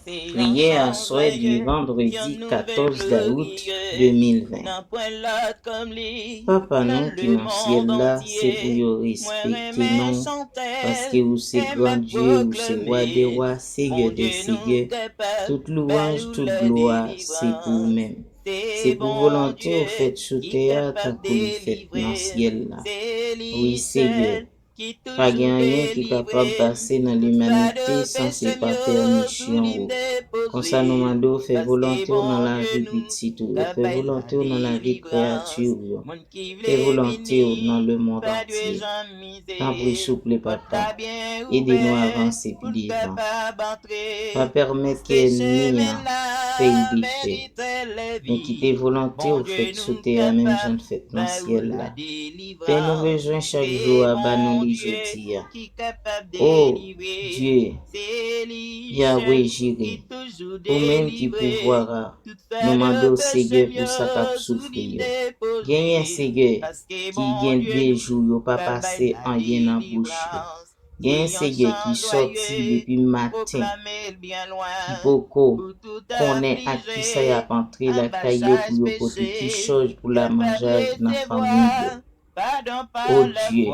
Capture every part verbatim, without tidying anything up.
Priyè aswè di vandredi katòz dawout de mil ven. Papa nou ki nan syèl la, se pou yo respekte non, paske ou se gran Dye, ou se Wa dè wa, Seyè dè seyè. Tout louwanj, tout glwa, se pou ou menm. Se pou volonte w fèt sou tè a, tankou li fèt nan syèl la. Wi, Seyè, pa gen anyen ki kapab pase nan limanite san se pa pèmisyon ou. Konsa, nou mande w fè volonte w nan lavi pitit ou yo, fè volonte w nan lavi kreyati w yo, fè volonte w nan lemonn antye. Tanpri, souple, Papa, ede nou avanse pi devan. Pa pèmèt ke ènmi an fè l defèt. Men kite volonte w fèt sou tè a, menm jan l fèt nan syèl la. Pen nou bezwen chak jou a, ba nou li jodi a. O Dye, Yahweh Jire, ou menm ki pouvwa a, nou mande w, Seyè, pou sa k ap soufri yo. Genyen, Seyè, ki gen de jou yo pa pase anyen nan bouch yo. Genyen, Seyè, ki sòti depi maten, ki poko konnen ak kisa y ap antre lakay yo pou yo pote kichòj pou lamanjay nan fanmi yo. O Dye,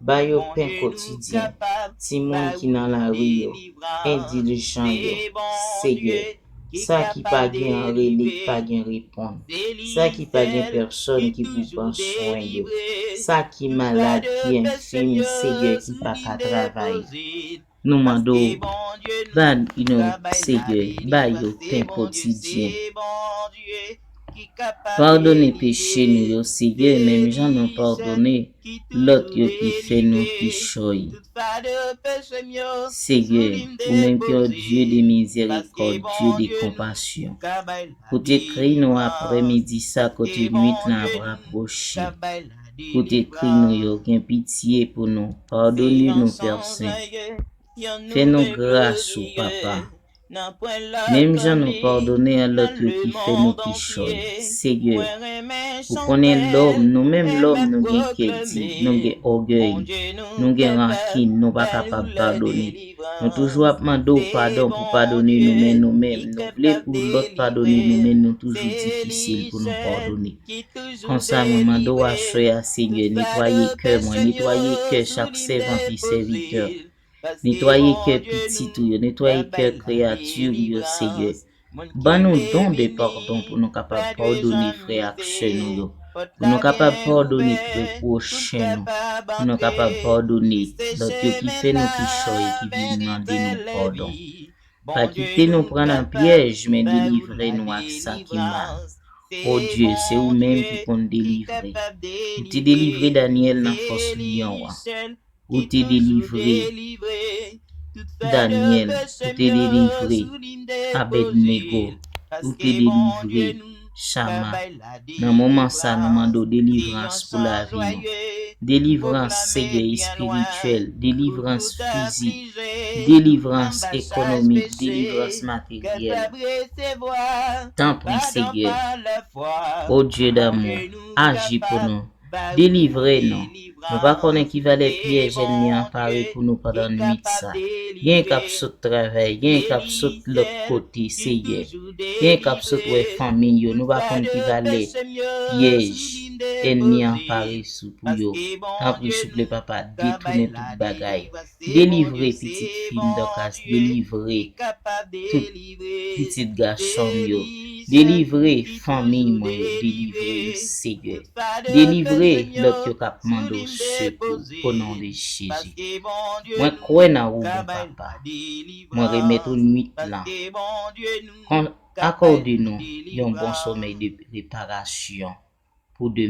ba yo pen kotidyen. Timoun ki nan lari yo, endilijan yo, Seyè, sa ki pa gen rele, pa gen reponn, sa ki pa gen pèsonn ki pou pran swen yo, sa ki malad, ki enfim, Seyè, ki pa ka travay. Nou mande w, ba nou, Seyè, ba yo pen kotidyen. Padone peche nou yo, Seyè, menm jan nou padone lòt yo ki fè nou kichòy. Seyè, ou menm ki yon Dye de mizèrikòd, Dye de konpasyon. Ou te kreye nou aprè midi sa kote nwit lan ap rapwoche. Ou te kreye nou yo, gen pitye pou nou, padone nou, Pè Sen. Fè nou gras ou, Papa. Menm jan nou padone a lòt yo ki fè nou kichòy, Seyè, ou konnen lòm, nou menm lòm, nou gen kè di, nou gen ògèy, nou gen rankin, nou pa kapab padone. Nou toujou ap mande w padon pou padone nou, men nou menm, nou vle pou lòt padone nou, men nou toujou difisil pou nou padone. Konsa, mwen mande w aswè a, Seyè, netwaye kè mwen, netwaye kè chak sèvant e sèvitè. Netwaye kè pitit ou yo, netwaye kè kreyati ou yo, Seyè. Ban nou don de padon pou nou kapab padone frè ak sè nou yo, pou nou kapab padone pwochen nou, pou nou kapab padone lòt yo ki fè nou kichòy e ki vin mande nou padon. Pa kite nou pran nan pyèj, men delivre nou ak sa ki mal. O Dye, se ou menm ki konn delivre. Ou te delivre Danyèl nan fòs lyon an. Ou te delivre Danyèl, ou te delivre Abèdnego, ou te delivre Chama. Nan moman sa, nou mande w delivrans pou lavi nou. Delivrans, Seyè, espirityèl, delivrans fizik, delivrans ekonomik, delivrans materyèl. Tanpri, Seyè, o Dye damou, aji pou nou. Delivre nou. Nou pa konnen ki valè pyèj ènmi an pare pou nou pandan nwit sa. Gen k ap sot travay, gen k ap sot lòt kote, Seyè. Gen k ap sot wè fanmi yo. Nou pa konn ki valè pyèj ènmi an pare sou pou yo. Tanpri, souple, Papa, detounen tout bagay. Delivre pitit fi m Dòkas, delivre tout pitit gason m yo, delivre fanmi mwen yo, delivre m, Seyè. Delivre lòt yo k ap mande w sekou, o non de Jezi. Mwen kwè nan ou, bon Papa. Mwen remèt ou nwit lan. Kon-, akòde nou yon bon somèy de reparasyon pou demen.